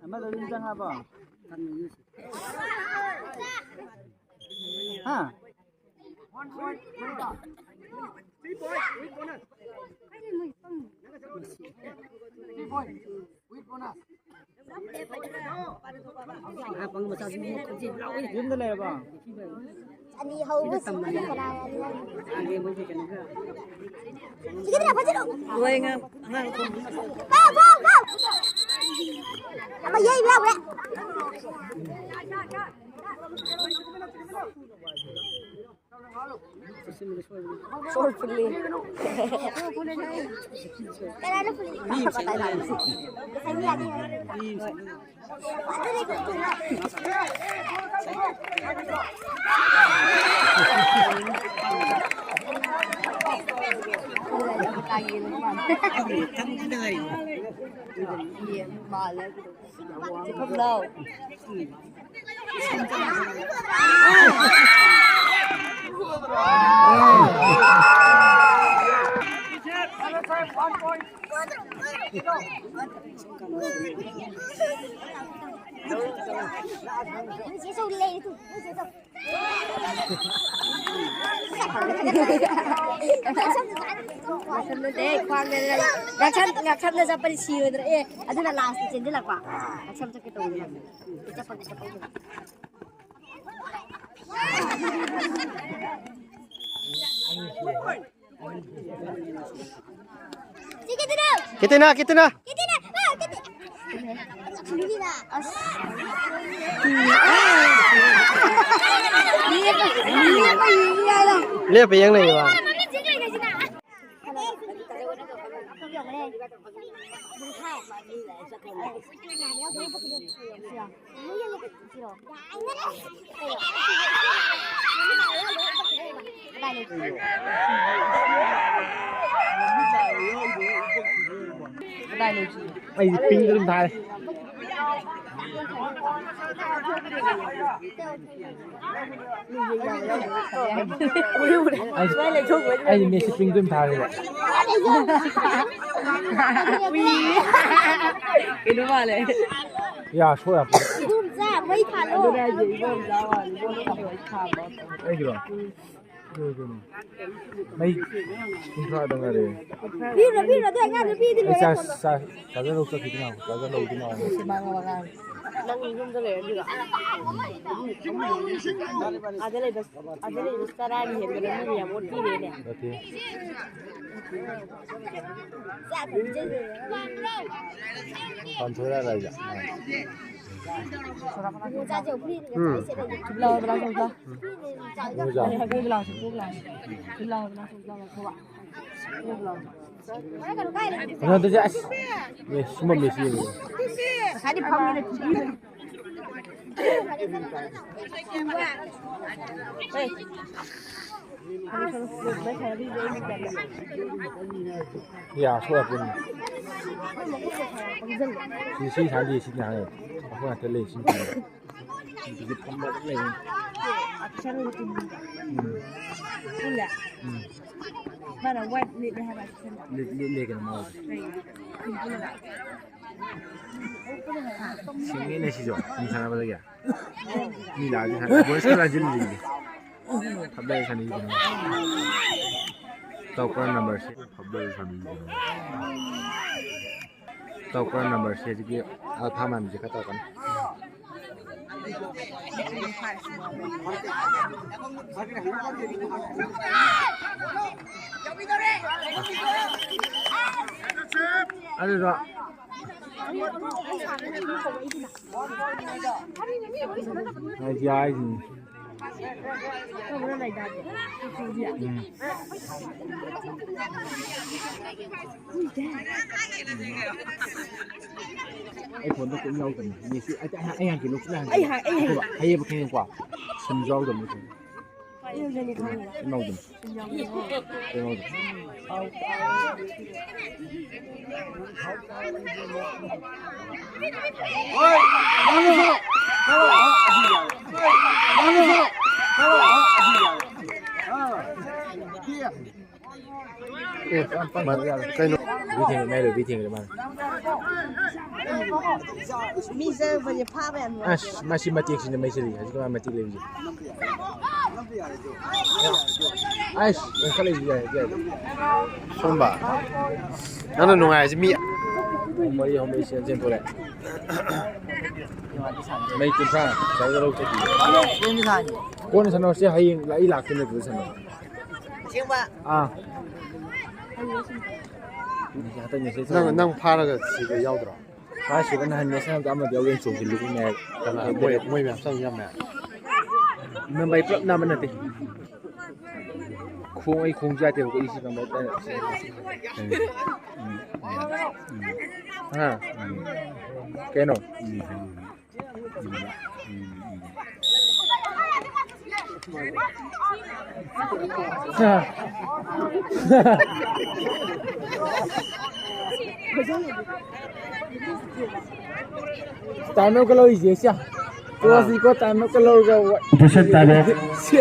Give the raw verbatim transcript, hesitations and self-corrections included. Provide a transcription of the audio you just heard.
ꯑꯃꯗ ꯑꯗꯨꯝ ꯆꯪꯉꯕꯣ? ꯍꯥ? ꯌꯨꯝꯗ ꯂꯩꯔꯕꯣ? ꯑꯅꯤ ꯍꯧꯕꯁꯤꯡꯁꯤꯅ ꯀꯅꯥ ꯀꯅꯥ? ꯁꯤꯒꯤꯗꯨꯅ ꯐꯖꯅ ꯂꯣꯏ ꯉꯥ-, ꯑꯉꯥꯡ ꯈꯣꯝ-, ꯒꯣ, ꯒꯣ, ꯒꯣ! ꯑꯃ ꯌꯩꯕ ꯌꯥꯎꯈ꯭ꯔꯦ꯫ ꯁꯣꯔ ꯐꯨꯜꯂꯤ꯫ ꯀꯅꯥꯅꯣ ꯐꯨꯜꯂꯤ? ꯃꯤ ꯑꯃ ꯁꯥꯟꯅꯔꯤ꯫ ꯉꯁꯥꯏ ꯃꯤ ꯌꯥꯗꯦ ꯍꯥꯏꯔꯒ꯫ ꯃꯤ ꯑꯃ ꯁꯥꯟꯅꯔꯤ꯫ ꯉꯥꯛꯁꯝꯗ, ꯑꯦ, ꯈ꯭ꯋꯥꯡꯗ ꯉꯥꯛꯁꯝ, ꯉꯥꯛꯁꯝꯗ ꯆꯠꯄꯗꯤ ꯁꯤꯔꯣꯏꯗ꯭ꯔꯥ? ꯑꯦ, ꯑꯗꯨꯅ ꯂꯥꯁꯇ ꯆꯦꯟꯁꯤꯜꯂꯛꯄ꯫ ꯉꯥꯛꯁꯝ ꯆꯠꯀꯦ ꯇꯧꯕꯅꯦ꯫ ꯆꯠꯄ, ꯆꯠꯄ꯫ कितना, कितना? कितना? आ, कितना? कितना? आ, कितना? ꯂꯦꯞꯄ ꯌꯦꯡ ꯂꯩꯌꯦꯕ꯫ ꯑꯩꯗꯤ ꯄꯤꯡꯗ ꯑꯗꯨꯝ ꯊꯥꯔꯦ꯫ ꯑꯩꯗꯤ, ꯑꯩꯗꯤ ꯃꯦꯁꯤ ꯄꯤꯡꯗ ꯑꯗꯨꯝ ꯊꯥꯔꯦꯕ꯫ ꯀꯩꯅꯣ ꯃꯥꯜꯂꯦ꯫ ꯌꯥ, ꯁꯣꯛ ꯌꯥꯝ ꯐꯩ꯫ ꯏꯕꯣꯝꯆꯥ, ꯃꯩ ꯊꯥꯜꯂꯣ꯫ ꯑꯗꯨꯅꯦ ꯍꯥꯏꯁꯦ, ꯏꯕꯣꯝꯆꯥ ꯃꯥꯜꯂꯦ, ꯏꯕꯣꯝꯆꯥ ꯃꯩ ꯊꯥꯜꯂꯣ꯫ ꯑꯩꯒꯤꯔꯣ? ꯃꯩ ꯀꯨꯟꯊ꯭ꯔꯥꯗ ꯉꯥꯏꯔꯦ꯫ ꯄꯤꯔꯨꯅꯨ, ꯄꯤꯔꯨꯅꯨ, ꯑꯗꯨ ꯑꯉꯥꯡꯗꯣ ꯄꯤꯗꯤ ꯑꯩ ꯂꯣꯏꯔꯦ ꯆꯥ-, ꯐꯣꯟꯗꯣ꯫ ꯆꯥ-, ꯆꯥꯔꯖꯔ ꯂꯧ ꯆꯠꯈꯤꯗꯅ, ꯆꯥꯔꯖꯔ ꯂꯧꯗꯅ꯫ ꯅꯪ ꯌꯨꯝꯗ ꯂꯩꯔꯗꯣꯏꯔꯣ? ꯑꯥꯗ ꯂꯩꯕ, ꯑꯥꯗ ꯂꯩꯕ ꯆꯔꯥꯅ ꯍꯦꯟꯕꯗ ꯃꯤꯅ ꯌꯥꯝ ꯑꯣꯠꯄꯤꯔꯦꯅꯦ꯫ ꯅꯠꯇꯦ꯫ ꯄꯥꯟꯊꯣꯏꯔꯥ ꯂꯥꯏꯖꯥ? ꯎꯝ꯫ ꯊꯨꯞꯂꯥꯎ ꯍꯥꯏꯕ꯭ꯔꯥ, ꯊꯨꯞꯂꯥꯎ? ꯃꯣꯖꯥ꯫ ꯍꯥꯏꯕ꯭ꯔꯥ, ꯊꯨꯞꯂꯥꯎ ꯍꯥꯏꯕ꯭ꯔꯥ? ꯊꯨꯞꯂꯥꯎ ꯍꯥꯏꯕ꯭ꯔꯥ, ꯊꯨꯞꯂꯥꯎ ꯍꯥꯏꯕ꯭ꯔꯥ? ꯀꯩꯅꯣꯗꯁꯦ ꯑꯁ꯫ ꯑꯦ, ꯁꯨꯝꯕ ꯃꯦꯁꯤ ꯌꯦꯡꯉꯣ꯫ ꯉꯁꯥꯏꯗꯤ ꯐꯝꯃꯤꯅ ꯊꯤꯕꯤꯕꯅꯤ꯫ ꯌꯥ, ꯁꯣꯛꯂꯛꯄꯅꯤ꯫ ꯁꯤ, ꯁꯤ ꯁꯥꯟꯅꯗꯦ, ꯁꯤꯗꯤ ꯍꯥꯟꯅ ꯑꯩꯈꯣꯏ ꯉꯥꯛꯇ ꯂꯩ, ꯁꯤ ꯁꯥꯟꯅꯗꯦ꯫ ꯁꯤꯗꯤ ꯐꯝꯕ ꯑꯗꯨꯝ ꯂꯩ꯫ ꯎꯝ꯫ ꯎꯝ꯫ ꯃꯥꯅ white ꯂꯤꯠꯂꯦ ꯍꯥꯏꯕ꯫ ꯂꯤꯠ-, ꯂꯤꯠꯂꯦ ꯀꯩꯅꯣ ꯃꯥꯕꯨꯗꯤ꯫ ꯀꯩꯒꯤ? ꯁꯤꯡꯉꯤꯅꯦ ꯁꯤꯁꯨ, ꯁꯨꯝ ꯁꯥꯟꯅꯕꯗꯒꯤ꯫ ꯃꯤ ꯂꯥꯛꯑꯗꯤ ꯁꯥꯟꯅ-, voice ꯈꯔ ꯍꯥꯏꯖꯤꯜꯂꯤꯅꯦ꯫ ꯐꯠꯂꯦ ꯁꯥꯟꯅꯩꯁꯤꯅꯦ꯫ ꯇꯧꯔꯛꯄ number ꯁꯦ꯫ ꯐꯠꯂꯦ ꯁꯥꯟꯅꯩꯁꯤꯅꯦ꯫ ꯇꯧꯔꯛꯄ number ꯁꯦ ꯍꯧꯖꯤꯛꯀꯤ alpha ꯃꯥꯟꯕꯁꯦ ꯈꯔ ꯇꯧꯔꯛꯀꯅꯤ꯫ ꯑꯗꯨꯗꯣ꯫ ꯑꯩꯗꯤ ꯍꯥꯏꯁꯤꯅꯤ꯫ ꯎꯝ꯫ ꯑꯩ ꯐꯣꯟꯗꯣ ꯀꯔꯤꯝ ꯌꯥꯎꯗꯕꯅꯤ꯫ ꯃꯦꯁꯤ-, ꯑꯩ, ꯑꯩ, ꯑꯩ ꯍꯥꯡꯒꯦ, ꯂꯧꯁꯤꯜꯂ ꯍꯥꯡꯒꯦ꯫ ꯑꯩ ꯍꯥꯡ-, ꯑꯩ ꯍꯥꯡꯒꯦ꯫ ꯑꯗꯨꯒ ꯍꯩꯌꯦꯕ ꯈꯪꯉꯦꯀꯣ꯫ ꯁꯨꯝ ꯌꯥꯎꯗꯕꯅꯤ ꯁꯨꯝ꯫ ꯑꯩ ꯍꯥꯡꯒꯦ꯫ ꯀꯔꯤꯝ ꯌꯥꯎꯗꯕꯅꯤ꯫ ꯀꯔꯤꯝ ꯌꯥꯎꯗꯕꯅꯤ꯫ ꯑꯦ, ꯀꯩꯅꯣ? ꯕꯤ ꯊꯦꯡꯅ ꯃꯥꯏ ꯂꯣꯏ ꯕꯤ ꯊꯦꯡꯅ ꯃꯥꯅ꯫ ꯃꯤ ꯆꯪꯉꯛꯄꯁꯦ ꯐꯥꯕ ꯌꯥꯝ ꯅꯨꯡꯉꯥꯏ꯫ ꯑꯁ, ꯃꯁꯤ ꯃꯇꯦꯛꯁꯤꯅ ꯃꯩ ꯆꯠꯂꯤ꯫ ꯍꯧꯖꯤꯛ ꯃꯥ ꯃꯇꯦꯛ ꯂꯩꯕꯁꯦ꯫ ꯑꯁ, ꯌꯥꯡꯈꯠꯂꯛꯏꯁꯦ ꯌꯥꯏ, ꯌꯥꯏ꯫ ꯁꯣꯝꯕ, ꯅꯪꯅ ꯅꯨꯡꯉꯥꯏꯔꯤꯁꯦ ꯃꯤ ꯃꯔꯤ ꯑꯍꯨꯝ ꯂꯩ ꯆꯦꯟ-, ꯆꯦꯟꯊꯣꯔꯛꯑꯦ꯫ ꯃꯩ ꯀꯨꯟꯊ꯭ꯔꯥ ꯉꯁꯥꯏꯗ ꯂꯧ ꯆꯠꯈꯤꯕ꯫ ꯀꯣꯟꯅ ꯁꯥꯟꯅꯔꯁꯦ, ꯍꯌꯦꯡ ꯑꯩ ꯂꯥꯛꯇꯣꯏꯅꯦ ꯑꯗꯨꯗ ꯁꯥꯟꯅꯔꯁꯦ꯫ ꯑꯥ꯫ ꯍꯟꯗꯛ ꯃꯦꯁꯦꯖ ꯅꯪ, ꯇꯧꯔꯛꯑꯝꯃꯦ꯫ ꯅꯪ ꯐꯥꯔꯒ ꯁꯤꯕ ꯌꯥꯎꯗ꯭ꯔꯣ? ꯐꯥꯔ ꯁꯤꯕ ꯅꯍꯥꯟ ꯃꯦꯁꯦꯖ ꯑꯝꯇ ꯑꯃꯗꯤ ꯌꯥꯎꯔꯦ, ꯆꯣꯡꯁꯤꯜꯂꯨꯕꯅꯦ ꯍꯥꯏ꯫ ꯀꯅꯥ? ꯃꯣꯏ, ꯃꯣꯏ ꯃꯌꯥꯝ ꯆꯪ ꯌꯥꯝꯃꯦ꯫ ꯃꯨꯝꯕꯥꯏ ꯄꯨꯂꯞ ꯅꯝꯕ ꯅꯠꯇꯦ꯫ ꯈꯣꯡ, ꯑꯩ ꯈꯣꯡꯁꯨ ꯌꯥꯗꯦꯕꯀꯣ, ꯑꯩꯁꯤ ꯅꯝꯕ ꯇꯥꯏ꯫ ꯍꯥ? ꯀꯩꯅꯣ? ꯇꯥꯏꯝ ꯑꯃꯨꯛꯀ ꯂꯧꯔꯤꯁꯦ, ꯁꯤ꯫ ꯀ꯭ꯂꯣꯖꯅꯤꯀꯣ, ꯇꯥꯏꯝ ꯑꯃꯨꯛꯀ ꯂꯧꯔꯒ ꯋꯥ-, ꯗꯤꯁꯟ ꯇꯥꯔꯦ꯫ ꯁꯤ꯫